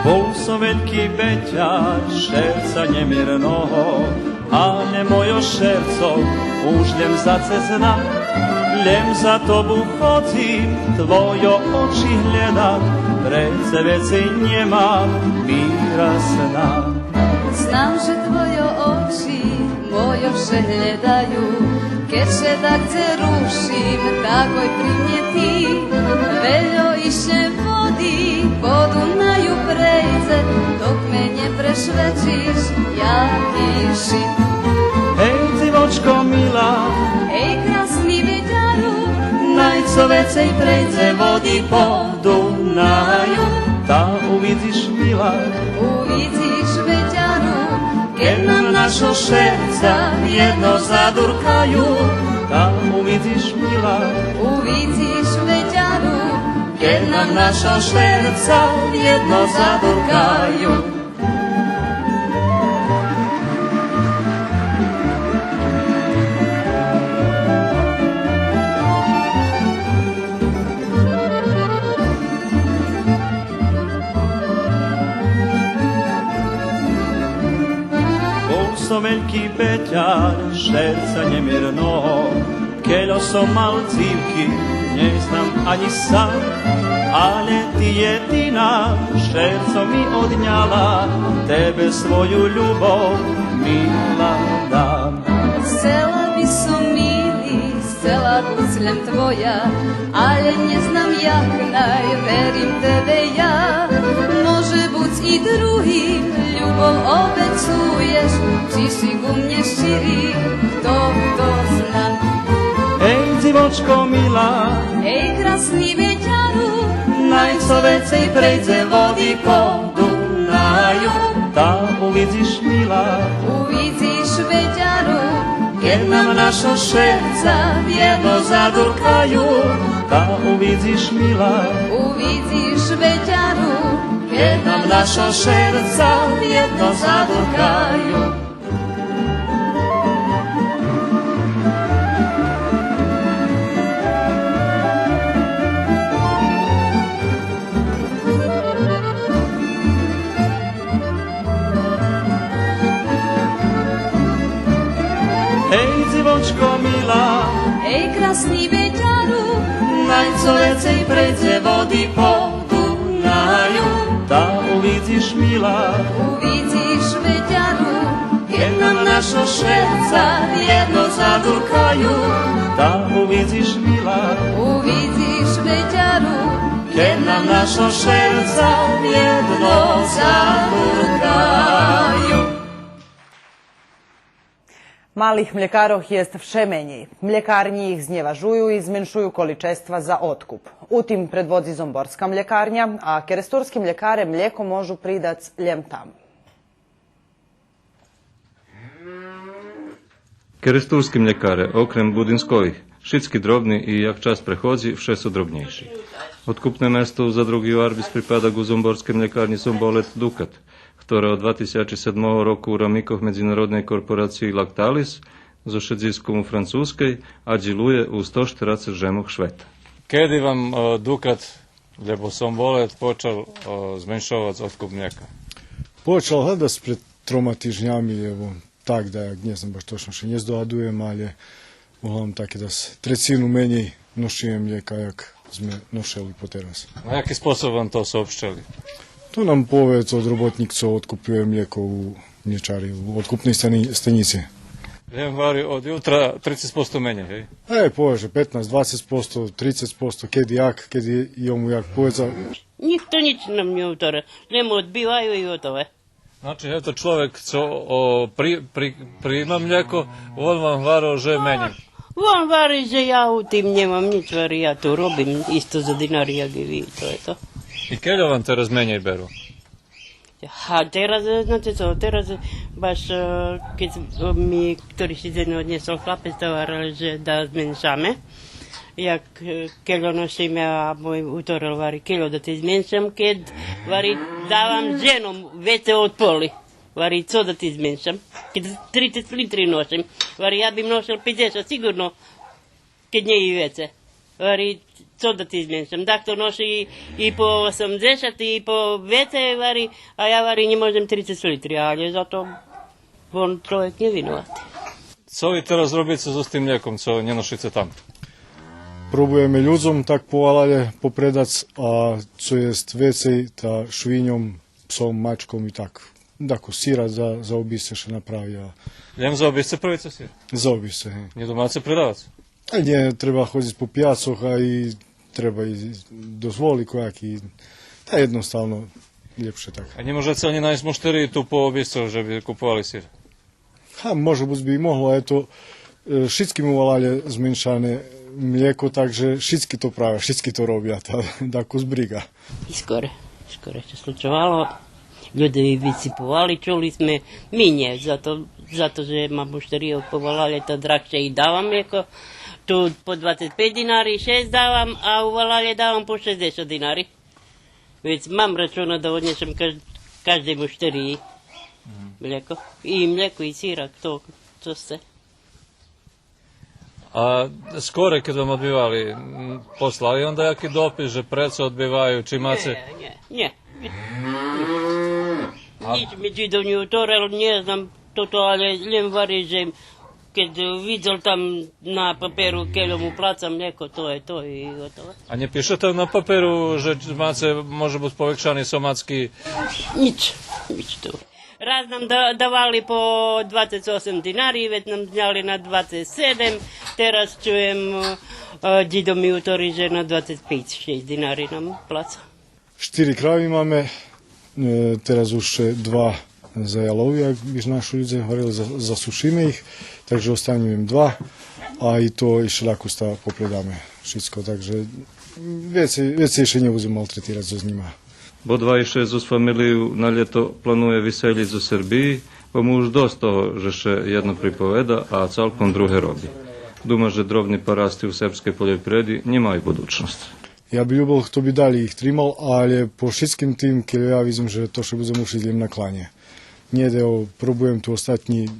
Бул сом вельки бетяр шерца нємирного, Але мойо шерцо, уж лєм за це зна, лєм за тобу ходзим, твойо очи глєдам, пред це вецей нємам мира сна. Знам же твойо очи мойо вше глєдаю, кед ше дагдзе рушим, такой при мнє ти. Вельо ище води по Дунаю прейдзе, док ме нє прешвечиш, яки шит. Гей, дзивочко мила, гей, красни вецяру, най цо вецей прейдзе води по Дунаю, та увидзиш мила, увидзиш вецяру, кед нам нашо шерца вєдно задуркаю, та увидзиш мила, увидзиш вецяру, кед нам нашо шерца вєдно задуркаю. Бул сом вельки петяр шерца нємирного, кельо сом мал дзивки, нє знам анї сам, але ти єдина шерцо ми одняла, тебе свою любов мила дам. Сцела би сом мили, сцела буц лєм твоя, але нє знам як най верим тебе я. Може буц и другим любов обецуєш, чи ши ку мнє щири, хто то зна. Гей, дзивочко мила, гей, красни вецяру, най цо вецей прейдзе води по Дунаю, та увидзиш мила, увидзиш вецяру, кед нам нашо шерца вєдно задуркаю, та увидзиш мила, увидзиш вецяру, кед нам нашо шерца вєдно задуркаю. Гей, дзивочко мила, гей, красни вецяру, най цо вецей прейдзе води по Дунаю, та увидзиш мила, увидзиш вецяру, кед нам нашо шерца вєдно задуркаю, та увидзиш мила, увидзиш вецяру, кед нам нашо шерца вєдно задуркаю. Малих млєкарох єст вше менєй. Млєкарнї их знєважую и зменшую количества за откуп. У тим предводзи зомборска млєкарня, а керестурски млєкаре млєко можу придац лєм там. Керестурски млєкаре, окрем будинскових, шицки дробни и, як час преходзи, вше су дробнєйши. Откупне место у задруги у Арбис припада ґу зомборскей млєкарнї Зомболет Дукат, хтора од два тисячи седмого року у рамикох Медзинародней корпорациї Лакталис зоз шедзиском у Французкей, а дїлує у сто штерацец жемох швета. Кеди вам, е, Дукат, лєбо Зомболет почал, е, зменшовац откуп млєка? Почал, гевдас, пред трома тижнями, ево, так даяк, нє знам баш точно, ше нє здогадуєм, але углавном таке дас трецину менєй ношиме млєка, як зме ношели потераз. На яки способ вам то сообщели? То нам поведз одроботнїк цо одкупює млєко у млєчари, у одкупней стани-, станїци. Лєм вари од ютра трицец посто менєй, гей? Е, поведз же петнац, двацец посто, трицец посто, кеди як, кеди йому як поведза. Нїхто нїч нам нє гуторел, лєм одбиваю и готове. Значи, ето, чловек цо, о, при-, при-, приїма млєко, вон вам гварел же менєй. Вон гвари же я у тим нємам нїч, гвари, я ту робим исто за динари як и ви, то ето. И кельо вам тераз менєй беру? А тераз, е, знате цо, тераз, е, баш, е, кед, е, ми, хтори ши дзень однєсол хлапец, та гварел же да зменшаме. Як, е, кельо ношиме, а мой гуторел гвари, кельо да ти зменшам, кед, гвари, давам женом вецей од поли. Гвари, цо да ти зменшам? Кед трицец литри ношим. Гвари, я бим ношел пейдзешат сиґурно, кед нє и вецей. Гвари, цо да ти зменшам? Дахто ноши и, и по осемдзешат, и по вецей, гвари, а я, гвари, нє можем трицец литри, але зато Вон човек нє виноват. Цо ви тераз робице зоз тим млєком, цо нє ношице там? Пробуєме людзом так по валалє попредац, а цо єст вецей, та швиньом, псом, мачком и так. Дако сира за, за обисце ше направи, а... Лєм за обисце правице сир? За обисце, гей. Нє думаце предавац? А нє, треба ходзиц по пияцох, а и треба и дозволи кояки, та єдноставно лєпше так. А нє можеце анї найсц муштериї ту по обисцох же би куповали сир? Ха, може буц би и могло, а ето, е, шицким у валалє зменшане млєко, так же шицки то правя, шицки то робя, та дакус бриґа. И скоре, скоре ше случовало. Людзе вициповали, чули зме, ми нє, зато, зато же мам муштерийох по валалє, та драгше и давам млєко. Ту по двацец пейц динари, шейсц давам, а у валалє давам по шейдзешат динари. Вец мам рачуна да однєшем каж-, каждей муштериї млєко. И млєко, и сир, а хто, цо сце. А скоре, кед вам одбивали, м, послали вам даяки допис же прецо одбиваю, чи маце... Нє, нє, нє, нє. А нїч ми дзидо нє уторел, нє знам тото, але лєм вари же кед видзел там на паперу кельо му плаца млєко, то є то и готово. А нє пише там на паперу же маце, може буц, повекшани соматски? Нїч, нїч ту. Раз нам да-, давали по двацец осем динари, вец нам зняли на двацец седем, тераз чуєм, е, дзидо ми утори же на двацец пейц, шейсц динари нам плаца. Штири крави маме, е, тераз уж ше два заялови, як би нашо людзе говорели, за-, засушиме их, так же останю им два, а и то ище дакус та попредаме шицко, так же вецей, вецей ше нє будзем малтретирац зоз нїма. Бо двацец шейсц зоз фамелию на лєто планує виселїц зоз Сербиї, бо му уж досц того же ше єдно приповеда, а цалком друге роби. Дума же дробни парасти у сербскей польопривреди нємаю будучносц. Я би любел хто би далєй их тримал, але по шицким тим кельо я видзим же то ше будзе мушиц лєм накланє. Нєдзе, пробуєм ту остатнї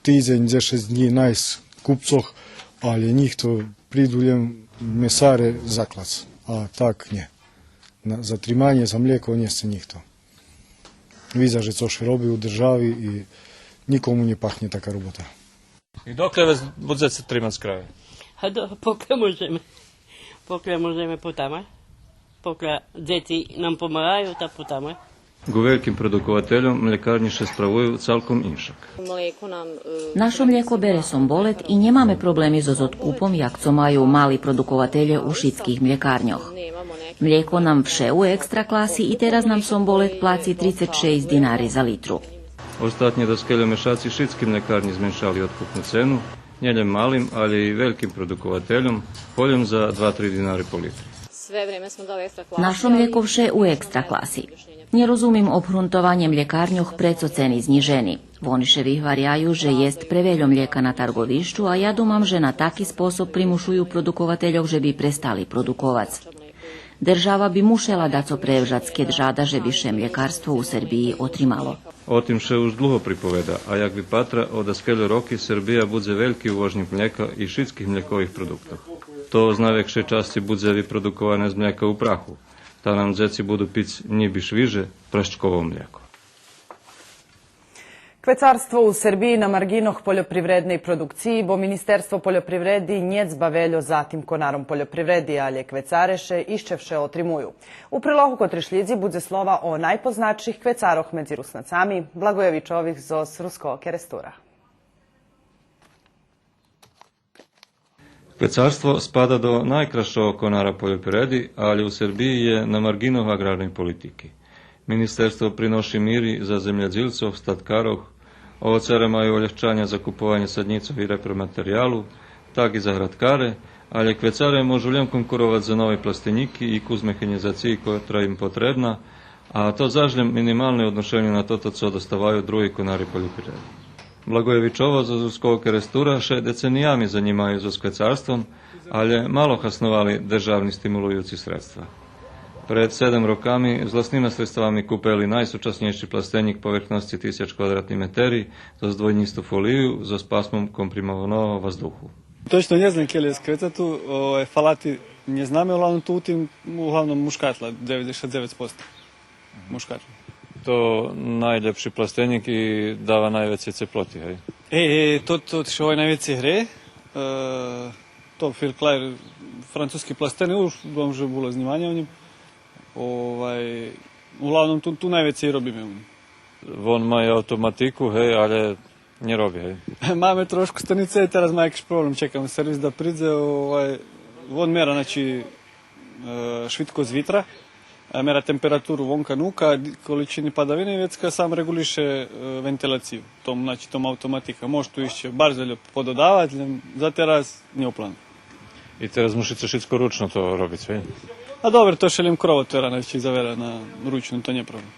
тидзень, дзешец днї найсц купцох, але нїхто, приду лєм месаре заклац, а так нє. На, за триманє, за млєко нє сце нїхто. Видза же цо ше роби у держави и нїкому нє пахнє така робота. И докля вец будзеце тримац краве? А до-, покля можеме. Покля можеме, потама. Покля дзеци нам помагаю, та потама. Ґу вельким продуковательом млєкарнї ше справую цалком иншак. Нашо млєко бере Сомболет и нємаме проблеми зоз одкупом, як цо маю мали продукователє у шицких млєкарньох. Млєко нам вше у екстра класи и тераз нам Сомболет плаци трицец шейсц динари за литру. Остатнє даскельо мешаци шицки млєкарнї зменшали одкупну цену, нє лєм малим, але и вельким продуковательом, по лєм за два-три динари по литру. Нашо млєко вше у екстра класи. Нє розумим обґрунтованє млєкарньох прецо цени знїжени. Вони ше вигваряю же єст превельо млєка на тарґовищу, а я думам же на таки способ примушую продуковательох же би престали продуковац. Держава би мушела дацо превжац, кед жада же би ше млєкарство у Сербиї отримало. О тим ше уж длуго приповеда, а як випатра, о даскельо роки Сербия будзе вельки увожнїк млєка и шицких млєкових продуктох. То з найвекшей часци будзе випродуковане з млєка у праху, та нам дзеци буду пиц нїби швиже прашчково млєко. Квецарство у Сербиї на марґинох польопривредней продукциї, бо Министерство польопривреди нє дба вельо за тим конаром польопривреди, але квецаре ше ище вше отримую. У прилогу котри шлїдзи будзе слова о найпознатших квецарох медзи Руснацами, Благоєвичових зоз Руского Керестура. Квецарство спада до найкрасшого конара польопривреди, але у Сербиї є на марґинох аґрарней политики. Министерство приноши мири за землєдзилцох, статкарох, овоцаре маю олєгчаня за купованє саднїцох и репроматериялу, так и заградкаре, але квецаре можу лєм конкуровац за новей пластинїки и кус механїзациї котра им потребна, а то заш лєм минималне у одношеню на тото цо доставаю други конари польопривреди. Благоєвичово зоз Руского Керестура ше децениями занїмаю зоз квецарством, але мало хасновали державни стимулуюци средства. Пред седем роками з власнима средствами купели найсучаснєйши пластенїк поверхносци тисяч квадратни метери зоз двойнїсту фолию зоз пасмом компримованого ваздуху. Точно нє знам кельо єст квецату, овай, фалати нє знаме, углавном ту у тим, углавном мушкатла, дзеведзешат дзевец посто. Мушкатла. То найлєпши пластенїк и дава найвецей цеплоти, гей? Е, е, то, то што овай найвецей гре, е, то Фирклаєр, французки пластени, уж думам же було знїманє о нїм. Овай, углавном ту, ту найвецей робиме у нїм. Вон ма и автоматику, гей, але нє роби, гей? Маме трошку станїце и тераз ма якиш проблем, чекаме сервис да придзе, овай, вон мера, значи, е, швидкосц витра, е, мера температуру вонка, нука, д-, количини падавини, вецка сам реґулише, е, вентилацию. Том, значи, том автоматика. Мож ту ище барз вельо пододавац, лєм за тераз нє у плану. И тераз мушице шицко ручно то робиц, гей? А добре, то ше лєм кров отвера, значи, завера на ручну, то нє проблем.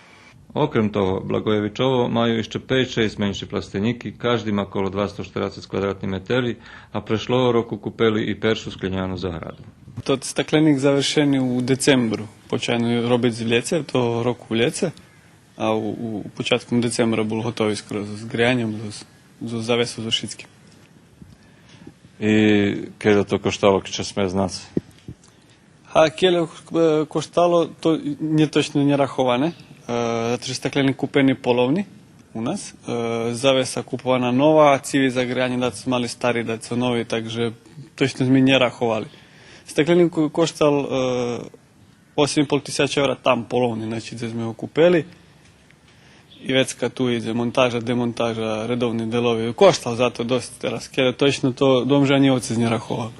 Окрем того, Благоєвичово маю ище пейц-шейсц менши пластенїки, кажди ма коло двасто штерацец квадратни метери, а прешлого року купели и першу скляняну заграду. Тот стакленїк завершени у децембру, почали робиц в лєце, того року в лєце, а у, у початком децембра бул готови скроз з греяньом, з, з завесу, зо шицким. И кельо то коштало, чи сме знац? А кельо, е, коштало, то нє точно нє раховане, е, зато же стакленїк купени половни у нас, е, завеса купована нова, циви за греянє, дацо мали стари, дацо нови, так же точно зме нє раховали. Стакленїк ко-, коштал, е, осем и пол тисячи евра там половни, значи, дзе зме го купели. И вецка ту идзе монтажа, демонтажа, редовни делови. Коштал зато досц тераз. Кельо точно то, думам же анї отец нє раховал,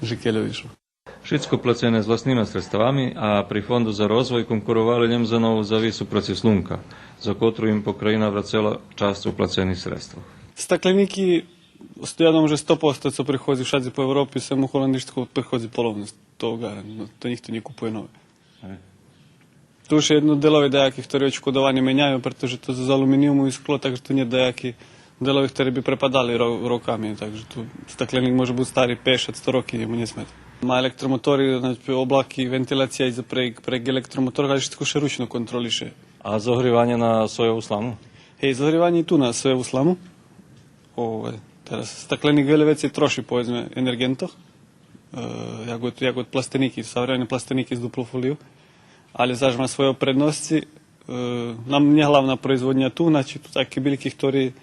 же кельо вишло. Шицко плацене з власнима средствами, а при Фонду за розвой конкуровали лєм за нову завису проци слунка, за котру им покраїна врацела часц уплацених средствох. Стакленїки, я думам же сто посто цо приходзи вшадзи по Европи, сем у Голандї шицко приходзи половно, то гарантно, то нїхто нє купує нове. Е. Ту ше єдно делови даяки хтори очкодовани меняю, прето же то з алуминиюму и скло, так же ту нє даяки делови хтори би препадали ро-, роками, так же ту стакленїк може буц стари пейдзешат, сто роки, нє му нє смета. Ма електромотори, значи, облаки, вентилация идзе прейґ, прейґ електромотора, але шицко ше ручно контролише. А зогриванє на соєву сламу? Гей, зогриванє и ту на соєву сламу. Овай, тераз стакленїк вельо вецей троши, поведзме, енерґентох. Е, як од, як од пластенїки, савремени пластенїки з дуплу фолию. Але заш ма свойо предносци, е, нам нє главна производня ту, значи, ту таки бильки хтори,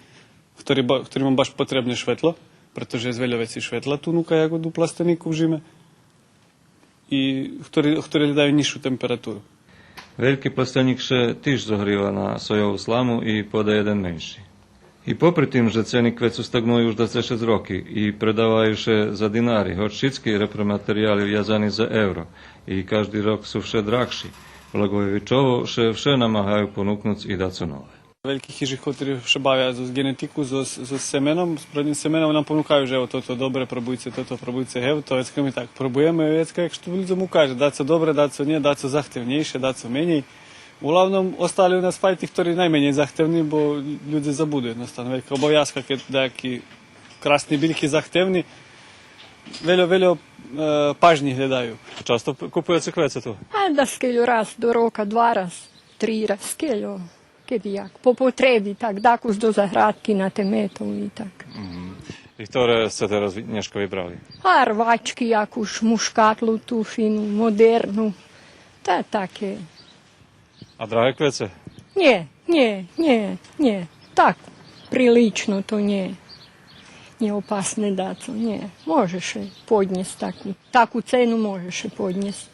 хтори ба-, хторим баш потребне шветло, прето же єст вельо вецей шветла ту нука як од у пластенїку в жиме. И хтори, хтори глєдаю нїзшу температуру. Вельки пластенїк ше тиж зогрива на соєву сламу и подає єден менши. И попри тим же цени квецу стагную уж дацешец роки и предаваю ше за динари, гоч шицки репроматерияли вязани за евро и кажди рок су вше драгши, Благоєвичово ше вше намагаю понукнуц и дацо нове. Вельки хижи котри ше бавя зоз ґенетику, зоз, зоз семеном, з природним семеном, нам понукаю же ево тото добре, пробуйце тото, пробуйце гевто, вецка ми так пробуєме, вецка як што людзом укаже, дацо добре, дацо нє, дацо захтевнєйше, дацо менєй. Углавном, остали у нас файти, хтори найменєй захтевни, бо людзе забуду єдноставно. Велька обовязка, кед даяки красни бильки захтевни, вельо, вельо, е, пажнї глєдаю. Часто п-, купуєце квеце ту? А даскельо раз до рока, два раз, три раз, скельо, кед як. По потреби, так, дакус до заградки на темету и так. Мгм. И хторе сце тераз ви-, нєшка вибрали? А рвачки якуш, мушкатлу ту фину, модерну. Та таке. А драге квеце? Нє, нє, нє, нє. Так, прилично то нє. Нє опасне дацо, нє. Може ше поднєсц таку, таку цену може ше поднєсц.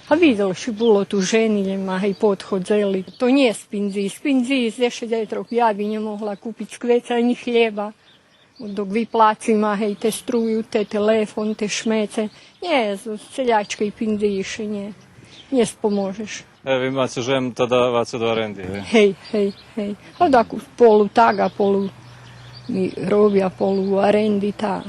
А видзел ши, було ту жени, лєм ма гей подходзели. То нє з пинзи, з пинзи з дешец лєтрох я би нє могла купиц квеца анї хлєба. Док виплацима, гей, те струйу, те телефон, те шмеце. Нє, з, з селячкей пинзи ище нє. Нє споможеш. Е, ви маце жем, та даваце до аренди, гей? Гей, гей, гей. А так полу так, а полу ми робя, полу у аренди, та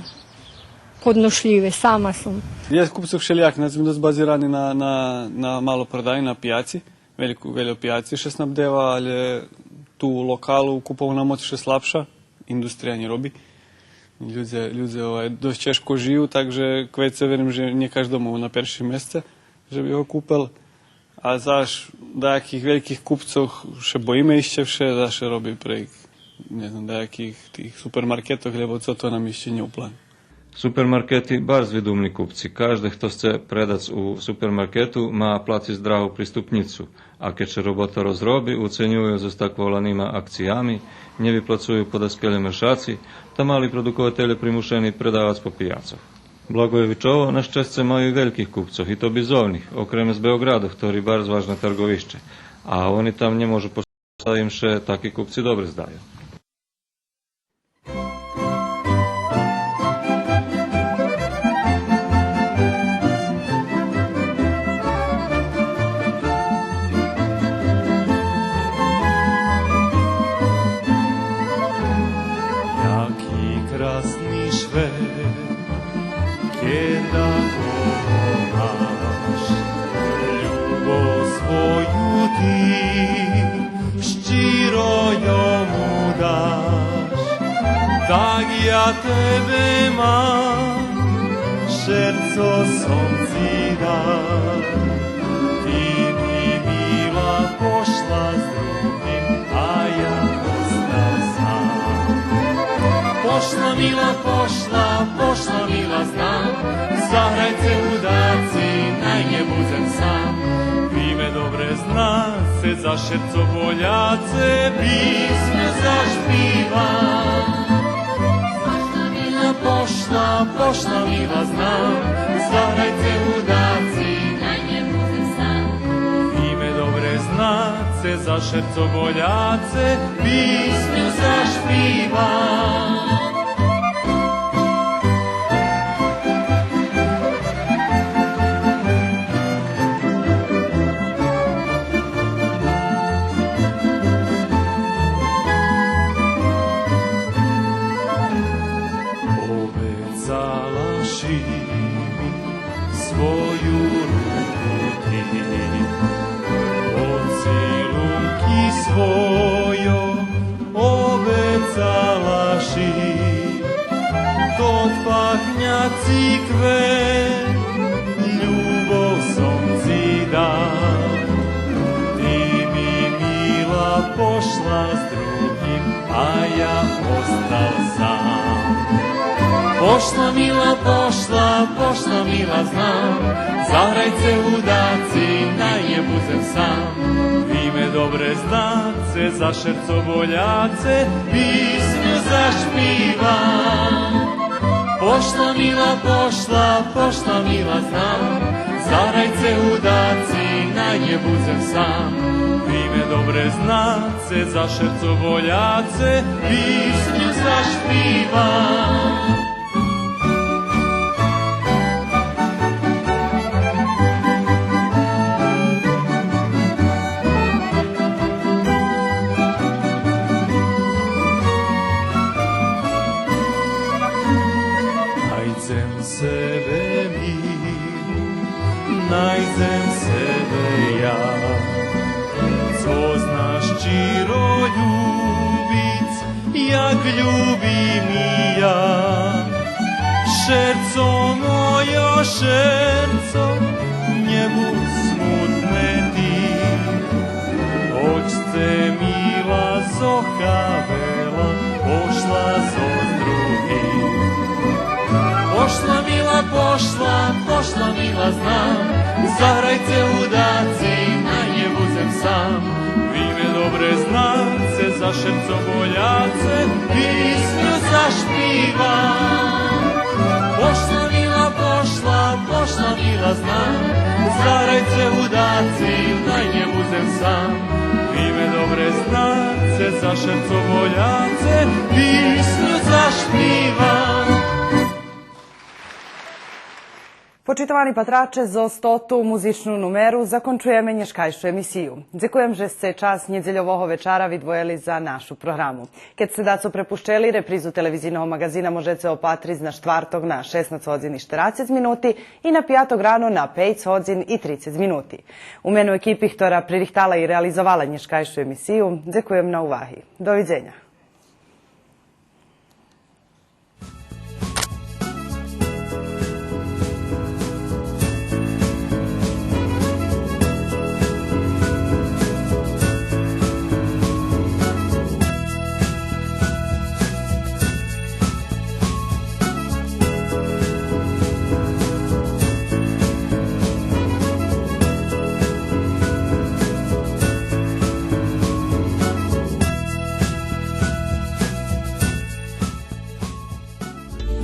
подношлїве, сама сом. Єст купцох вшелїяких, значи, ми досц базирани на, на, на малопродаї, на пияци. Вельку, вельо пияци ше снабдева, але ту у локалу куповна моц ше слабша, индустрия нє роби. Людзе, людзе, овай, досц чежко жию, так же квеце верим же нє каждому на першим месце же би го купел. А заш даяких вельких купцох ше боїме ище вше, заш ше роби прейґ, нє знам, даяких тих супермаркетох, лєбо цо, то нам ище нє у плану. Супермаркети барз видумни купци. Кажде хто сце предац у супермаркету, ма плациц драгу приступнїцу. А кед ше робота розроби, уценюю зоз так воланима акциями, нє виплацую подаскельо мершаци, та мали продукователє примушени предавац по пияцох. Благоєвичово, на щесце, маю и вельких купцох, и то бизовних, окреме з Беоґраду, хтори барз важне тарговище, а они там нє можу, та им ше таки купци добре здаю. Яки красни швет, кеда го маш, любов свою ти щиро йому даш. Так я тебе мам, шерцо сом ци дал. Ти би, мила, пошла з другим, а я остал сам. Пошла, мила, пошла, пошла, мила, знам. Заграйце удаци, най нє будзем сам. Ви ме добре знаце, за шерцо боляце, писню зашпивам. Пошла, мила, пошла, пошла, мила, знам. Заграйце удаци, най нє будзем сам. Ви ме добре знаце, за шерцо боляце, писню зашпивам. Обецала ши ми свою руку ти, поцилунки свойо обецала ши, тот пахняци квет, любов сом ци дал. Ти би, мила, пошла з другим, а я остал сам. Пошла, мила, пошла, пошла, мила, знам. Заграйце удаци, най нє будзем сам. Ви ме добре знаце, за шерцо боляце, писню зашпивам. Пошла, мила, пошла, пошла, мила, знам. Заграйце удаци, най нє будзем сам. Ви ме добре знаце, за шерцо боляце, писню зашпивам. Найдзем себе милу, найдзем себе я, цо зна щиро любиц, як любим и я. Шерцо мойо, шерцо, нє будз смутне ти, гоч сце, мила, зохабела, пошла зоз другим. Пошла, мила, пошла, пошла, мила, знам, заграйце удаци, най нє будзем сам. Ви ме добре знаце, за шерцо боляце, писню зашпивам. Пошла, мила, пошла, пошла, мила, знам, заграйце удаци, най нє будзем сам. Ви ме добре знаце, за шерцо боляце, писню зашпивам. Почитовани патраче, зоз тоту музичну нумеру закончуєме нєшкайшу емисию. Дзекуєм же сце час нєдзельового вечара видвоєли за нашу програму. Кед сце дацо препущели, репризу телевизийного маґазина можеце опатриц на штварток на шеснац годзин и штерацец минути и на пияток рано на пейц годзин и трицец минути. У мену екипи хтора пририхтала и реализовала нєшкайшу емисию, дзекуєм на уваги. До видзеня.